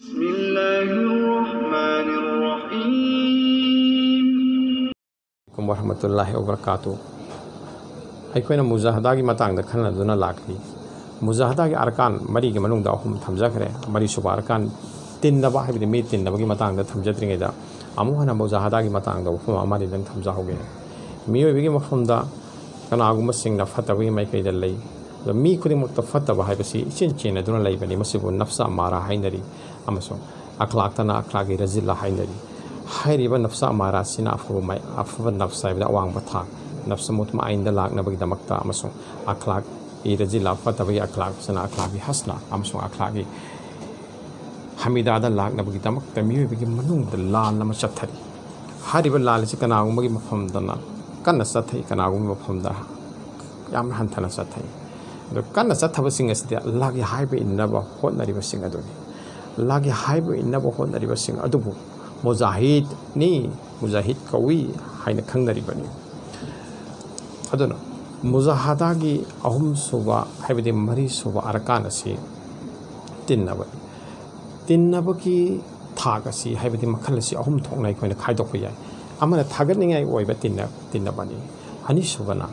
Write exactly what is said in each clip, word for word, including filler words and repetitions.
بسم الله الرحمن الرحيم. ورحمة الله وبركاته. ꯑꯩꯈꯣꯏꯅ ꯃꯨꯖꯥꯍꯗꯥꯒꯤ ꯃꯇꯥꯡꯗ ꯈꯟꯅꯗꯨꯅ ꯂꯥꯛꯂꯤ꯫ ꯃꯨꯖꯥꯍꯗꯥꯒꯤ ꯑꯔꯀꯥꯟ ꯃꯔꯤꯒꯤ ꯃꯅꯨꯡꯗ ꯑꯍꯨꯝ ꯊꯝꯖꯈ꯭ꯔꯦ꯫ ꯃꯔꯤꯁꯨꯕ ꯑꯔꯀꯥꯟ, ꯇꯤꯟꯅꯕ, ꯍꯥꯏꯕꯗꯤ ꯃꯤ ꯇꯤꯟꯅꯕꯒꯤ ꯃꯇꯥꯡꯗ ꯊꯝꯖꯗ꯭ꯔꯤꯉꯩꯗ, ꯑꯃꯨꯛ ꯍꯟꯅ ꯃꯨꯖꯥꯍꯗꯥꯒꯤ ꯃꯇꯥꯡꯗ ꯋꯥꯐꯝ ꯑꯃ ꯑꯅꯤꯗꯪ ꯊꯝꯖꯍꯧꯒꯦ꯫ ꯃꯤꯑꯣꯏꯕꯒꯤ ꯃꯐꯝꯗ ꯀꯅꯥꯒꯨꯝꯕꯁꯤꯡꯅ ꯐꯠꯇꯕꯒꯤ ꯃꯥꯏꯀꯩꯗ ꯂꯩ꯫ ꯑꯗꯣ ꯃꯤ ꯈꯨꯗꯤꯡꯃꯛꯇ ꯐꯠꯇꯕ ꯍꯥꯏꯕꯁꯤ ꯏꯆꯦꯟ ꯆꯦꯟꯅꯗꯨꯅ ꯂꯩꯕꯅꯤ꯫ ꯃꯁꯤꯕꯨ ꯅꯐꯁ ꯑꯃꯥꯔꯥ ꯍꯥꯏꯅꯔꯤ꯫ ꯑꯃꯁꯨꯡ ꯑꯈ꯭ꯂꯥꯛꯇꯅ ꯑꯈ꯭ꯂꯥꯛꯀꯤ ꯔꯖꯤꯜꯂꯥ ꯍꯥꯏꯅꯔꯤ꯫ ꯍꯥꯏꯔꯤꯕ ꯅꯐꯁ ꯑꯃꯥꯔꯥ ꯑꯁꯤꯅ ꯑꯐꯕ ꯃꯥꯏ-, ꯑꯐꯕ ꯅꯐꯁ ꯍꯥꯏꯕꯗꯤ ꯑꯋꯥꯡꯕ ꯊꯥꯛ, ꯅꯐꯁ ꯃꯨꯠꯃꯥꯏꯟꯗ ꯂꯥꯛꯅꯕꯒꯤꯗꯃꯛꯇ ꯑꯃꯁꯨꯡ ꯑꯈ꯭ꯂꯥꯛꯀꯤ ꯔꯖꯤꯜꯂꯥ, ꯐꯠꯇꯕꯒꯤ ꯑꯈ꯭ꯂꯥꯛꯁꯤꯅ ꯑꯈ꯭ꯂꯥꯛꯀꯤ ꯍꯁꯅꯥ ꯑꯃꯁꯨꯡ ꯑꯈ꯭ꯂꯥꯛꯀꯤ ꯍꯃꯤꯗꯥꯗ ꯂꯥꯛꯅꯕꯒꯤꯗꯃꯛꯇ ꯃꯤꯑꯣꯏꯕꯒꯤ ꯃꯅꯨꯡꯗ ꯂꯥꯟ ꯑꯃ ꯆꯠꯊꯔꯤ꯫ ꯍꯥꯏꯔꯤꯕ ꯂꯥꯟ ꯑꯁꯤ ꯀꯅꯥꯒꯨꯝꯕꯒꯤ ꯃꯐꯝꯗꯅ ꯀꯟꯅ ꯆꯠꯊꯩ, ꯀꯅꯥꯒꯨꯝꯕꯒꯤ ꯃꯐꯝꯗ ꯌꯥꯝꯅ ꯍꯟꯊꯅ ꯆꯠꯊꯩ꯫ ꯑꯗꯨ ꯀꯟꯅ ꯆꯠꯊꯕꯁꯤꯡ ꯑꯁꯤꯗꯤ ꯑꯜꯂꯥꯍꯒꯤ ꯍꯥꯏꯕ ꯏꯟꯅꯕ ꯍꯣꯠꯅꯔꯤꯕꯁꯤꯡ ꯑꯗꯨꯅꯤ꯫ ꯑꯜꯂꯥꯍꯒꯤ ꯍꯥꯏꯕ ꯏꯟꯅꯕ ꯍꯣꯠꯅꯔꯤꯕꯁꯤꯡ ꯑꯗꯨꯕꯨ ꯃꯨꯖꯥꯍꯤꯗꯅꯤ, ꯃꯨꯖꯥꯍꯤꯗ ꯀꯧꯏ ꯍꯥꯏꯅ ꯈꯪꯅꯔꯤꯕꯅꯤ꯫ ꯑꯗꯨꯅ ꯃꯨꯖꯥꯍꯗꯥꯒꯤ ꯑꯍꯨꯝꯁꯨꯕ, ꯍꯥꯏꯕꯗꯤ ꯃꯔꯤꯁꯨꯕ ꯑꯔꯀꯥꯟ ꯑꯁꯤ ꯇꯤꯟꯅꯕꯅꯤ꯫ ꯇꯤꯟꯅꯕꯒꯤ ꯊꯥꯛ ꯑꯁꯤ, ꯍꯥꯏꯕꯗꯤ ꯃꯈꯜ ꯑꯁꯤ ꯑꯍꯨꯝ ꯊꯣꯛꯅ ꯑꯩꯈꯣꯏꯅ ꯈꯥꯏꯗꯣꯛꯄ ꯌꯥꯏ꯫ ꯑꯃꯅ ꯊꯥꯒꯠꯅꯤꯡꯉꯥꯏ ꯑꯣꯏꯕ ꯇꯤꯟꯅ-, ꯇꯤꯟꯅꯕꯅꯤ꯫ ꯑꯅꯤꯁꯨꯕꯅ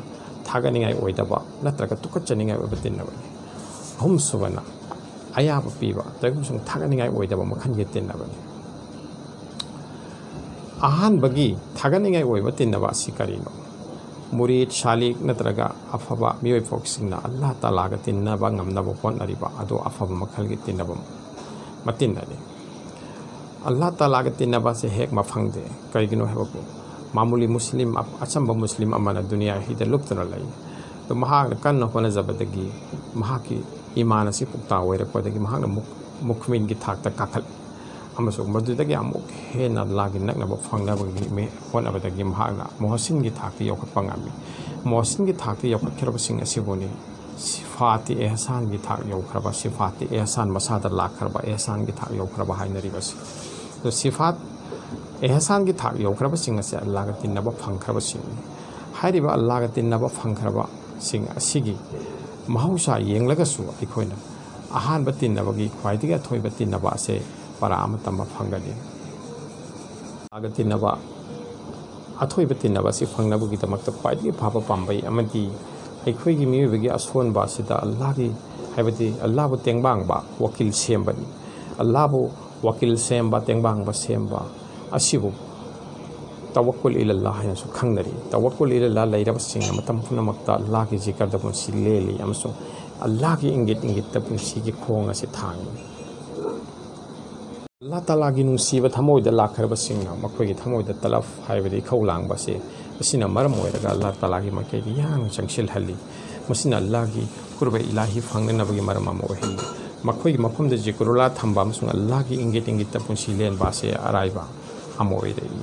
ꯊꯥꯒꯠꯅꯤꯡꯉꯥꯏ ꯑꯣꯏꯗꯕ ꯅꯠꯇ꯭ꯔꯒ ꯇꯨꯀꯠꯆꯅꯤꯡꯉꯥꯏ ꯑꯣꯏꯕ ꯇꯤꯟꯅꯕꯅꯤ꯫ ꯑꯍꯨꯝꯁꯨꯕꯅ ꯑꯌꯥꯕ ꯄꯤꯕ, ꯑꯃꯁꯨꯡ ꯊꯥꯒꯠꯅꯤꯡꯉꯥꯏ ꯑꯣꯏꯗꯕ ꯃꯈꯜꯒꯤ ꯇꯤꯟꯅꯕꯅꯤ꯫ ꯑꯍꯥꯟꯕꯒꯤ ꯊꯥꯒꯠꯅꯤꯡꯉꯥꯏ ꯑꯣꯏꯕ ꯇꯤꯟꯅꯕ ꯑꯁꯤ ꯀꯔꯤꯅꯣ? ꯃꯨꯔꯤꯗ, ꯁꯥꯂꯤꯛ ꯅꯠꯇ꯭ꯔꯒ ꯑꯐꯕ ꯃꯤꯑꯣꯏꯐꯥꯎꯁꯤꯡꯅ ꯑꯜꯂꯥꯍ ꯇꯥꯂꯥꯒ ꯇꯤꯟꯅꯕ ꯉꯝꯅꯕ ꯍꯣꯠꯅꯔꯤꯕ ꯑꯗꯨ ꯑꯐꯕ ꯃꯈꯜꯒꯤ ꯇꯤꯟꯅꯕ ꯃꯇꯤꯟꯅꯅꯤ꯫ ꯑꯜꯂꯥꯍ ꯇꯥꯂꯥꯒ ꯇꯤꯟꯅꯕ ꯑꯁꯤ ꯍꯦꯛ ꯃꯐꯪꯗꯦ꯫ ꯀꯔꯤꯒꯤꯅꯣ ꯍꯥꯏꯕꯕꯨ, ꯃꯥꯃꯨꯂꯤ ꯃꯨꯁꯂꯤꯝ, ꯑꯆꯝꯕ ꯃꯨꯁꯂꯤꯝ ꯑꯃꯅ ꯗꯨꯅꯤꯌꯥ ꯍꯤꯗ ꯂꯨꯞꯇꯨꯅ ꯂꯩ꯫ ꯑꯗꯨ ꯃꯍꯥꯛꯅ ꯀꯟꯅ ꯍꯣꯠꯅꯖꯕꯗꯒꯤ ꯃꯍꯥꯛꯀꯤ ꯏꯃꯥꯟ ꯑꯁꯤ ꯄꯨꯛꯇꯥ ꯑꯣꯏꯔꯛꯄꯗꯒꯤ ꯃꯍꯥꯛꯅ ꯃꯨꯛ-, ꯃꯨꯛꯃꯤꯟꯒꯤ ꯊꯥꯛꯇ ꯀꯥꯈꯠꯂꯤ꯫ ꯑꯃꯁꯨꯡ ꯃꯗꯨꯗꯒꯤ ꯑꯃꯨꯛ ꯍꯦꯟꯅ ꯑꯜꯂꯥꯍꯒꯤ ꯅꯛꯅꯕ ꯐꯪꯅꯕꯒꯤ ꯃꯤ-, ꯍꯣꯠꯅꯕꯗꯒꯤ ꯃꯍꯥꯛꯅ ꯃꯣꯍꯁꯤꯟꯒꯤ ꯊꯥꯛꯇ ꯌꯧꯈꯠꯄ ꯉꯝꯃꯤ꯫ ꯃꯣꯍꯁꯤꯟꯒꯤ ꯊꯥꯛꯇ ꯌꯧꯈꯠꯈ꯭ꯔꯕꯁꯤꯡ ꯑꯁꯤꯕꯨꯅꯤ ꯁꯤꯐꯥꯇꯤ ꯑꯦꯍꯁꯥꯟꯒꯤ ꯊꯥꯛ ꯌꯧꯈ꯭ꯔꯕ, ꯁꯤꯐꯥꯇꯤ ꯑꯦꯍꯁꯥꯟ ꯃꯁꯥꯗ ꯂꯥꯛꯈ꯭ꯔꯕ, ꯑꯦꯍꯁꯥꯟꯒꯤ ꯊꯥꯛ ꯌꯧꯈ꯭ꯔꯕ ꯍꯥꯏꯅꯔꯤꯕꯁꯤ꯫ ꯑꯗꯣ ꯁꯤꯐꯥꯠ ꯑꯦꯍꯁꯥꯟꯒꯤ ꯊꯥꯛ ꯌꯧꯈ꯭ꯔꯕꯁꯤꯡ ꯑꯁꯤ ꯑꯜꯂꯥꯍꯒ ꯇꯤꯟꯅꯕ ꯐꯪꯈ꯭ꯔꯕꯁꯤꯡꯅꯤ꯫ ꯍꯥꯏꯔꯤꯕ ꯑꯜꯂꯥꯍꯒ ꯇꯤꯟꯅꯕ ꯐꯪꯈ꯭ꯔꯕꯁꯤꯡ ꯑꯁꯤꯒꯤ ꯃꯍꯧꯁꯥ ꯌꯦꯡꯂꯒꯁꯨ ꯑꯩꯈꯣꯏꯅ ꯑꯍꯥꯟꯕ ꯇꯤꯟꯅꯕꯒꯤ ꯈ꯭ꯋꯥꯏꯗꯒꯤ ꯑꯊꯣꯏꯕ ꯇꯤꯟꯅꯕ ꯑꯁꯦ ꯄꯔꯥ ꯑꯃ ꯇꯝꯕ ꯐꯪꯒꯅꯤ꯫ ꯑꯜꯂꯥꯒ ꯇꯤꯟꯅꯕ, ꯑꯊꯣꯏꯕ ꯇꯤꯟꯅꯕ ꯑꯁꯤ ꯐꯪꯅꯕꯒꯤꯗꯃꯛꯇ ꯈ꯭ꯋꯥꯏꯗꯒꯤ ꯐꯕ ꯄꯥꯝꯕꯩ ꯑꯃꯗꯤ ꯑꯩꯈꯣꯏꯒꯤ ꯃꯤꯑꯣꯏꯕꯒꯤ ꯑꯁꯣꯟꯕ ꯑꯁꯤꯗ ꯑꯜꯂꯥꯒꯤ, ꯍꯥꯏꯕꯗꯤ ꯑꯜꯂꯥꯕꯨ ꯇꯦꯡꯕꯥꯡꯕ ꯋꯥꯀꯤꯜ ꯁꯦꯝꯕꯅꯤ꯫ ꯑꯜꯂꯥꯕꯨ ꯋꯥꯀꯤꯜ ꯁꯦꯝꯕ, ꯇꯦꯡꯕꯥꯡꯕ ꯁꯦꯝꯕ ꯑꯁꯤꯕꯨ ꯇꯋꯛꯀꯨꯜ ꯏꯂꯜꯂꯥ ꯍꯥꯏꯅꯁꯨ ꯈꯪꯅꯔꯤ꯫ ꯇꯋꯛꯀꯨꯜ ꯏꯂꯜꯂꯥ ꯂꯩꯔꯕꯁꯤꯡꯅ ꯃꯇꯝ ꯄꯨꯝꯅꯃꯛꯇ ꯑꯜꯂꯥꯒꯤ ꯖꯤꯀꯔꯗ ꯄꯨꯟꯁꯤ ꯂꯦꯜꯂꯤ ꯑꯃꯁꯨꯡ ꯑꯜꯂꯥꯒꯤ ꯏꯪꯒꯤꯠ ꯏꯪꯒꯤꯠꯇ ꯄꯨꯟꯁꯤꯒꯤ ꯈꯣꯡ ꯑꯁꯤ ꯊꯥꯡꯏ꯫ ꯑꯜꯂꯥ ꯇꯥꯂꯥꯒꯤ ꯅꯨꯡꯁꯤꯕ ꯊꯃꯣꯏꯗ ꯂꯥꯛꯈ꯭ꯔꯕꯁꯤꯡꯅ ꯃꯈꯣꯏꯒꯤ ꯊꯃꯣꯏꯗ ꯇꯂꯞ ꯍꯥꯏꯕꯗꯤ ꯏꯈꯧ ꯂꯥꯡꯕ ꯑꯁꯤ, ꯑꯁꯤꯅ ꯃꯔꯝ ꯑꯣꯏꯔꯒ ꯑꯜꯂꯥ ꯇꯥꯂꯥꯒꯤ ꯃꯥꯏꯀꯩꯗ ꯌꯥꯡꯅ ꯆꯪꯁꯤꯜꯍꯜꯂꯤ꯫ ꯃꯁꯤꯅ ꯑꯜꯂꯥꯒꯤ ꯀꯨꯔꯕ ꯏꯂꯥꯍꯤ ꯐꯪꯅꯅꯕꯒꯤ ꯃꯔꯝ ꯑꯃ ꯑꯣꯏꯍꯜꯂꯤ꯫ ꯃꯈꯣꯏꯒꯤ ꯃꯐꯝꯗ ꯖꯤꯀꯔꯨꯜꯂꯥ ꯊꯝꯕ ꯑꯃꯁꯨꯡ ꯑꯜꯂꯥꯒꯤ ꯏꯪꯒꯤꯠ ꯏꯪꯒꯤꯠꯇ ꯄꯨꯟꯁꯤ ꯂꯦꯟꯕ ꯑꯁꯤ ꯑꯔꯥꯏꯕ ꯑꯃ ꯑꯣꯏꯔꯛꯏ꯫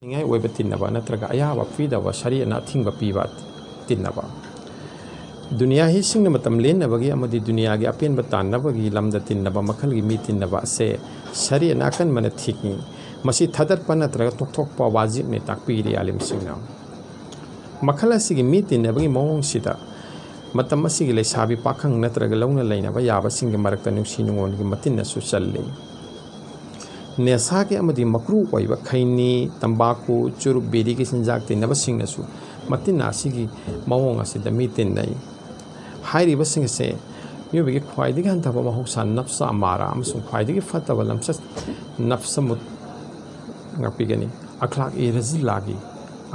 ꯅꯤꯡꯉꯥꯏ ꯑꯣꯏꯕ ꯇꯤꯟꯅꯕ ꯅꯠꯇ꯭ꯔꯒ ꯑꯌꯥꯕ ꯄꯤꯗꯕ, ꯁꯔꯤꯌꯠꯅ ꯑꯊꯤꯡꯕ ꯄꯤꯕ ꯇꯤꯟꯅꯕ꯫ ꯗꯨꯅꯤꯌꯥꯍꯤꯁꯤꯡꯅ ꯃꯇꯝ ꯂꯦꯟꯅꯕꯒꯤ ꯑꯃꯗꯤ ꯗꯨꯅꯤꯌꯥꯒꯤ ꯑꯄꯦꯟꯕ ꯇꯥꯟꯅꯕꯒꯤ ꯂꯝꯗ ꯇꯤꯟꯅꯕ ꯃꯈꯜꯒꯤ ꯃꯤ ꯇꯤꯟꯅꯕ ꯑꯁꯦ ꯁꯔꯤꯌꯠꯅ ꯑꯀꯟꯕꯅ ꯊꯤꯡꯏ꯫ ꯃꯁꯤ ꯊꯥꯗꯠꯄ ꯅꯠꯇ꯭ꯔꯒ ꯇꯣꯛꯊꯣꯛꯄ ꯋꯥꯖꯤꯕꯅꯤ ꯇꯥꯛꯄꯤꯔꯤ ꯑꯥꯂꯤꯝꯁꯤꯡꯅ꯫ ꯃꯈꯜ ꯑꯁꯤꯒꯤ ꯃꯤ ꯇꯤꯟꯅꯕꯒꯤ ꯃꯑꯣꯡꯁꯤꯗ ꯃꯇꯝ ꯑꯁꯤꯒꯤ ꯂꯩꯁꯥꯕꯤ ꯄꯥꯈꯪ ꯅꯠꯇ꯭ꯔꯒ ꯂꯧꯅ ꯂꯩꯅꯕ ꯌꯥꯕꯁꯤꯡꯒꯤ ꯃꯔꯛꯇ ꯅꯨꯡꯁꯤ ꯅꯨꯡꯉꯣꯟꯒꯤ ꯃꯇꯤꯟꯅꯁꯨ ꯆꯜꯂꯤ꯫ ꯅꯦꯁꯥꯒꯤ ꯑꯃꯗꯤ ꯃꯀ꯭ꯔꯨ ꯑꯣꯏꯕ ꯈꯩꯅꯤ, ꯇꯝꯕꯥꯀꯨ, ꯆꯨꯔꯨꯞ, ꯕꯤꯔꯤꯒꯤ ꯆꯤꯟꯖꯥꯛ ꯇꯤꯟꯅꯕꯁꯤꯡꯅꯁꯨ ꯃꯇꯤꯟ ꯑꯁꯤꯒꯤ ꯃꯑꯣꯡ ꯑꯁꯤꯗ ꯃꯤ ꯇꯤꯟꯅꯩ꯫ ꯍꯥꯏꯔꯤꯕꯁꯤꯡ ꯑꯁꯦ ꯃꯤꯑꯣꯏꯕꯒꯤ ꯈ꯭ꯋꯥꯏꯗꯒꯤ ꯍꯟꯊꯕ ꯃꯍꯧꯁꯥ ꯅꯞꯁ ꯑꯃꯥꯔꯥ ꯑꯃꯁꯨꯡ ꯈ꯭ꯋꯥꯏꯗꯒꯤ ꯐꯠꯇꯕ ꯂꯝꯆꯠ ꯅꯞꯁ ꯃꯨꯠ ꯉꯥꯛꯄꯤꯒꯅꯤ꯫ ꯑꯈ꯭ꯂꯥꯛ ꯏ ꯔꯖꯤꯜꯂꯥꯒꯤ,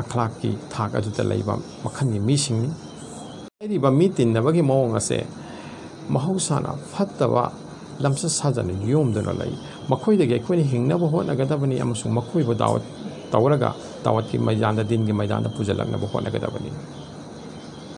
ꯑꯈ꯭ꯂꯥꯛꯀꯤ ꯊꯥꯛ ꯑꯗꯨꯗ ꯂꯩꯕ ꯃꯈꯜꯒꯤ ꯃꯤꯁꯤꯡꯅꯤ꯫ ꯍꯥꯏꯔꯤꯕ ꯃꯤ ꯇꯤꯟꯅꯕꯒꯤ ꯃꯑꯣꯡ ꯑꯁꯦ ꯃꯍꯧꯁꯥꯅ ꯐꯠꯇꯕ ꯂꯝꯆꯠ ꯁꯥꯖꯠꯅ ꯌꯣꯝꯗꯨꯅ ꯂꯩ꯫ ꯃꯈꯣꯏꯗꯒꯤ ꯑꯩꯈꯣꯏꯅ ꯍꯤꯡꯅꯕ ꯍꯣꯠꯅꯒꯗꯕꯅꯤ ꯑꯃꯁꯨꯡ ꯃꯈꯣꯏꯕꯨ ꯗꯥꯋꯠ ꯇꯧꯔꯒ ꯗꯥꯋꯠꯀꯤ ꯃꯩꯗꯥꯟꯗ, ꯗꯤꯟꯒꯤ ꯃꯩꯗꯥꯟꯗ ꯄꯨꯁꯤꯜꯂꯛꯅꯕ ꯍꯣꯠꯅꯒꯗꯕꯅꯤ꯫